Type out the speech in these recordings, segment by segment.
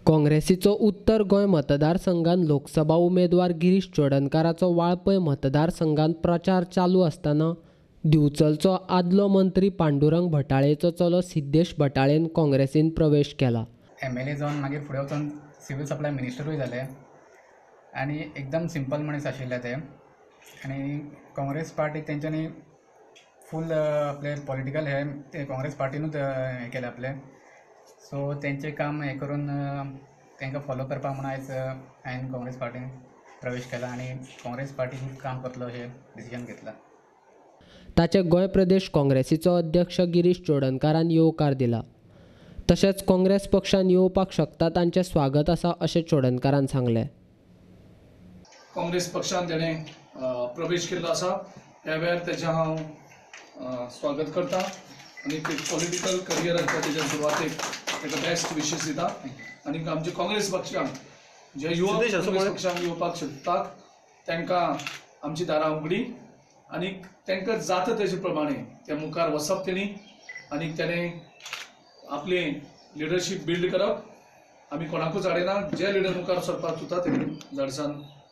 काँग्रेसीचो उत्तर गोंय मतदारसंघान लोकसभा उमेदवार गिरीश चोडणकाराचो वाळपय मतदारसंघात प्रचार चालू आसतना दिवचलचो आदलो मंत्री पांडुरंग भटाळेचो चलो सिद्धेश भटाळेन काँग्रेसीन प्रवेश केला. एमएलए जावन मागीर फुडें वचून सिव्हील सप्लाय मिनिस्टरूय जाले आनी एकदम सिंपल मनीस आशिल्ले ते आनी काँग्रेस पार्टी तेंच्यांनी फूल आपले पॉलिटिकल हे ते काँग्रेस पार्टीनूच हें केलें आपलें. सो तेंचें काम हें करून तांकां फॉलो करपाक म्हूण आयज हांवें काँग्रेस पार्टीन प्रवेश केला आनी काँग्रेस पार्टीन काम करतलो अशें डिसिजन घेतलां. ताचे गोंय प्रदेश काँग्रेसीचो अध्यक्ष गिरीश चोडणकारान येवकार दिला. तशेंच काँग्रेस पक्षान येवपाक शकता तांचें स्वागत आसा अशें चोडणकारान सांगलें. काँग्रेस पक्षान ताणें प्रवेश केल्लो आसा, ह्या वेळार तेजें हांव स्वागत करता आनी पॉलिटिकल करियराच्या तेच्या सुरवातेक ताका बेस्ट विशीस दिता आनी आमचे काँग्रेस पक्षांक जे युवा काँग्रेस पक्षांक येवपाक शकतात तांकां आमची दारां उगडी आनी तांकां जाता तेजे प्रमाणे ते मुखार वचप तेणी आनी तेणें आपली लिडरशीप बिल्ड करप. आमी कोणाकूच हाडिना, जे लिडर मुखार सरपाक सुद्दां तेणी धाडसान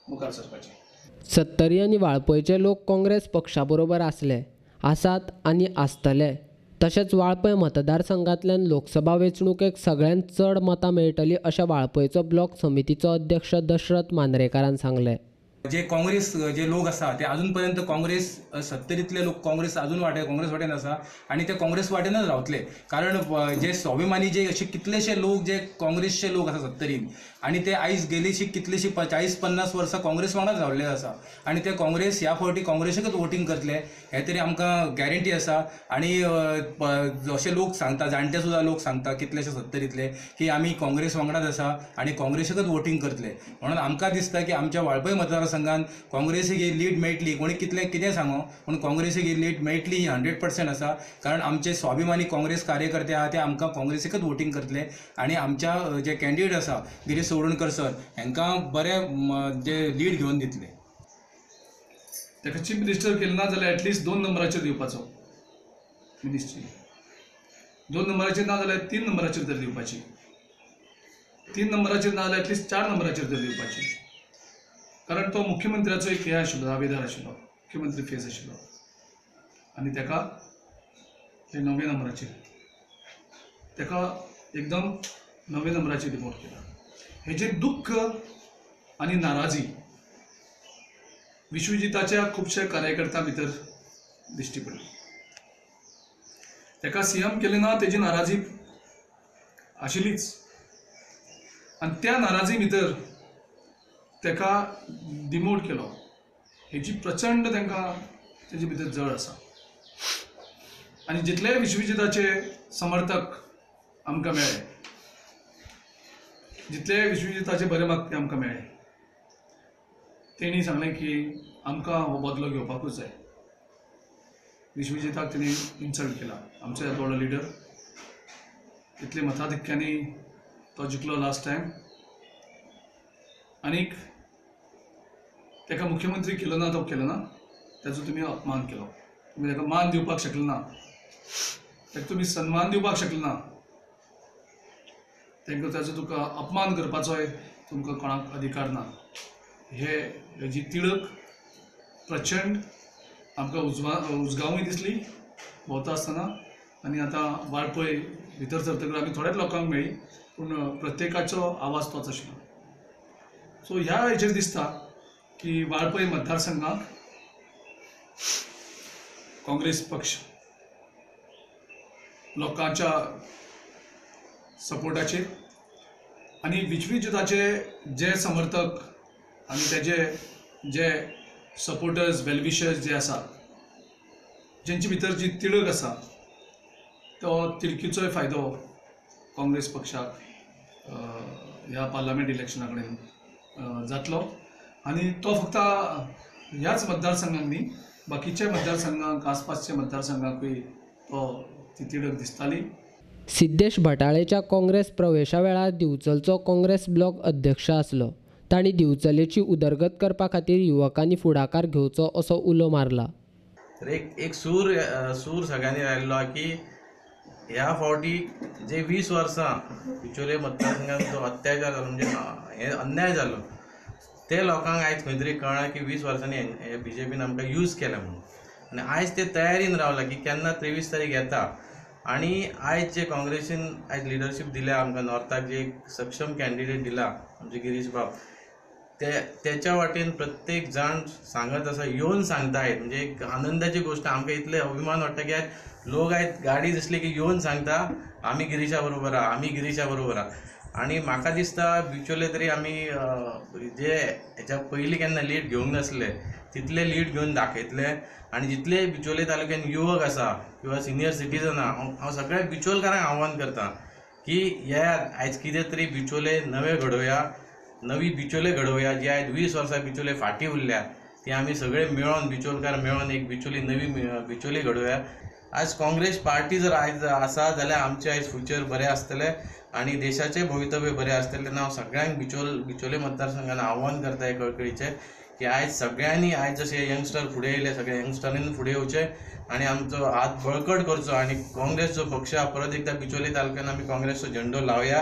मुखार सरपाचें. सत्तरी आनी वाळपयचे लोक काँग्रेस पक्षा बरोबर आसले, आसात आनी आसतले. तशेंच वाळपय मतदारसंघांतल्यान लोकसभा वेंचणुकेक सगळ्यांत चड मतां मेळटली अशें वाळपयचो ब्लॉक समितीचो अध्यक्ष दशरथ मांद्रेकारान सांगलें. जे काँग्रेस जे लोक आसा ते अजून पर्यंत काँग्रेस सत्तरींतले लोक काँग्रेस अजून वाटे काँग्रेस वाटेन आसा आनी ते काँग्रेस वाटेनच रावतले. कारण जे स्वाभिमानी जे अशे कितलेशे लोक जे काँग्रेसचे लोक आसा सत्तरीन आनी ते आयज गेलीशी कितलीशी 40-50 वर्सां काँग्रेस वांगडाच रावल्ले आसा आनी ते काँग्रेस ह्या फावटी काँग्रेसीकच वोटींग करतले हे तरी आमकां गॅरंटी आसा. आनी अशे लोक सांगता, जाणटे सुद्दां लोक सांगता कितलेशे सत्तरींतले की आमी काँग्रेस वांगडाच आसा आनी काँग्रेसीकच वोटींग करतले. म्हणून आमकां दिसता की आमच्या वाळपय मतदारसंघान काँग्रेसीक ही लीड मेळटली. कोणी कितलें कितें सांगो पूण काँग्रेसीक ही लीड मेळटली ही 100% आसा. कारण आमचे स्वाभिमानी काँग्रेस कार्यकर्ते आहा ते आमकां काँग्रेसीकच वोटींग करतले आनी आमच्या जे कॅन्डिडेट आसा गिरीश चोडणकर सर हांकां बरें जे लीड घेवन दितले. ताका चीफ मिनिस्टर केलें ना जाल्यार एटलिस्ट 2 नंबराचेर दिवपाचो मिनिस्ट्री, 2 नंबराचेर ना जाल्यार 3 नंबराचेर तरी दिवपाची, 3 नंबराचेर ना जाल्यार एटलिस्ट 4 नंबराचेर तरी दिवपाची. कारण तो मुख्यमंत्र्याचो एक हे आशिल्लो, दावेदार आशिल्लो, मुख्यमंत्री फेस आशिल्लो आनी ताका ते 9व्या नंबराचेर ताका एकदम 9व्या नंबराचेर डिमोट केला. हेजें दुख्ख आनी नाराजी विश्वजिताच्या खुबशे कार्यकर्त्यां भितर दिश्टी पडली. ताका सीएम केलें ना तेजी नाराजी आशिल्लीच आनी त्या नाराजी भितर ताका डिमोट केलो हेजी प्रचंड तांकां तेजे भितर जळ आसा. आनी जितले विश्वजिताचे समर्थक आमकां मेळ्ळे, जितले विश्वजिताचे बरे मागपी आमकां मेळ्ळे, तेणी सांगलें की आमकां हो बदलो घेवपाकूच जाय. विश्वजिताक तेणी इन्सल्ट केला, आमचो येदो व्हडलो लिडर, इतले मताधिक्यांनी तो जिखलो लास्ट टायम आनीक ताका मुख्यमंत्री केलो ना तो केलो ना, ताजो तुमी अपमान केलो, तुमी ताका मान दिवपाक शकले ना, ताका तुमी सन्मान दिवपाक शकले ना, तांकां ताजो तुका अपमान करपाचोय तुमकां कोणाक अधिकार ना. हे हेजी तिडक प्रचंड आमकां उजगांवूय दिसली भोंवता आसतना आनी आतां वाळपय भितर सरतकच आमी थोड्याच लोकांक मेळ्ळी पूण प्रत्येकाचो आवाज तोच आशिल्लो. सो ह्या हेचेर दिसता की वाळपय मतदारसंघाक काँग्रेस पक्ष लोकांच्या सपोर्टाचेर आनी विश्वजिताचे जे समर्थक आनी तेजे जे सपोर्टर्स वेलविशर्स जे आसा जेंचे भितर जी तिडक आसा तो तिडकीचोय फायदो काँग्रेस पक्षाक ह्या पार्लमेंट इलेक्शना कडेन जातलो. आनी तो फक्त ह्याच मतदारसंघाक न्ही, बाकीच्या मतदारसंघांक आसपासच्या मतदारसंघांकूय तो ती तिडक दिसताली. सिद्धेश भटाळेच्या काँग्रेस प्रवेशा वेळार दिवचलचो काँग्रेस ब्लॉक अध्यक्ष आसलो. तांणी दिवचलेची उदरगत करपा खातीर युवकांनी फुडाकार घेवचो असो उलो मारला. तर एक एक सूर सूर सगळ्यांनी लायिल्लो की ह्या फावटी जे 20 वर्सां बिचोले मतदारसंघात जो अत्याचार जालो, म्हणजे हे अन्याय जालो, ते लोकांक आयज खंय तरी कळ्ळां की 20 वर्सांनी हे बीजेपीन आमकां यूज केला म्हणून. आनी आयज ते तयारीन रावला की केन्ना 23 तारीख येता. आनी आयज जे काँग्रेसीन आयज लिडरशीप दिल्या आमकां नॉर्थाक, जे एक सक्षम कॅन्डिडेट दिला आमचे गिरीश बाब, ते तेच्या वाटेन प्रत्येक जाण सांगत आसा, येवन सांगता आयज. म्हणजे एक आनंदाची गोश्ट, आमकां इतले अभिमान वाडटा की आयज लोक आयज गाडी दिसली की येवन सांगता आमी गिरीशा बरोबर आहा, आमी गिरीशा बरोबर आहा. आनी म्हाका दिसता बिचोले तरी आमी जे हेच्या पयलीं केन्ना लीड घेवंक नासले तितले लीड घेवन दाखयतले. आनी जितले बिचोले तालुक्यान युवक आसा किंवा सिनियर सिटीजन आहा, हांव सगळ्या बिचोलकारांक आव्हान करता की येयात आयज कितें तरी बिचोले नवे घडोवया, नवी बिचोले घडोवया. जी आयज 20 वर्सां बिचोले फाटीं उरल्या ती आमी सगळे मेळोन बिचोलकार मेळोन एक बिचोली नवी बिचोली घडोवया. आज काँग्रेस पार्टी जर आयज आसा जाल्यार आमचें आयज फ्युचर बरें आसतलें आनी देशाचें भवितव्य बरें आसतलें. तेन्ना हांव सगळ्यांक बिचोले मतदारसंघान आव्हान करता हे कळकळीचें की आयज सगळ्यांनी, आयज जशे यंगस्टर फुडें येयले सगळे यंगस्टरांनी फुडें येवचे आनी आमचो हात बळकट करचो आनी काँग्रेस जो पक्ष आहा परत एकदा बिचोले तालुक्यान आमी काँग्रेसचो झेंडो लावया.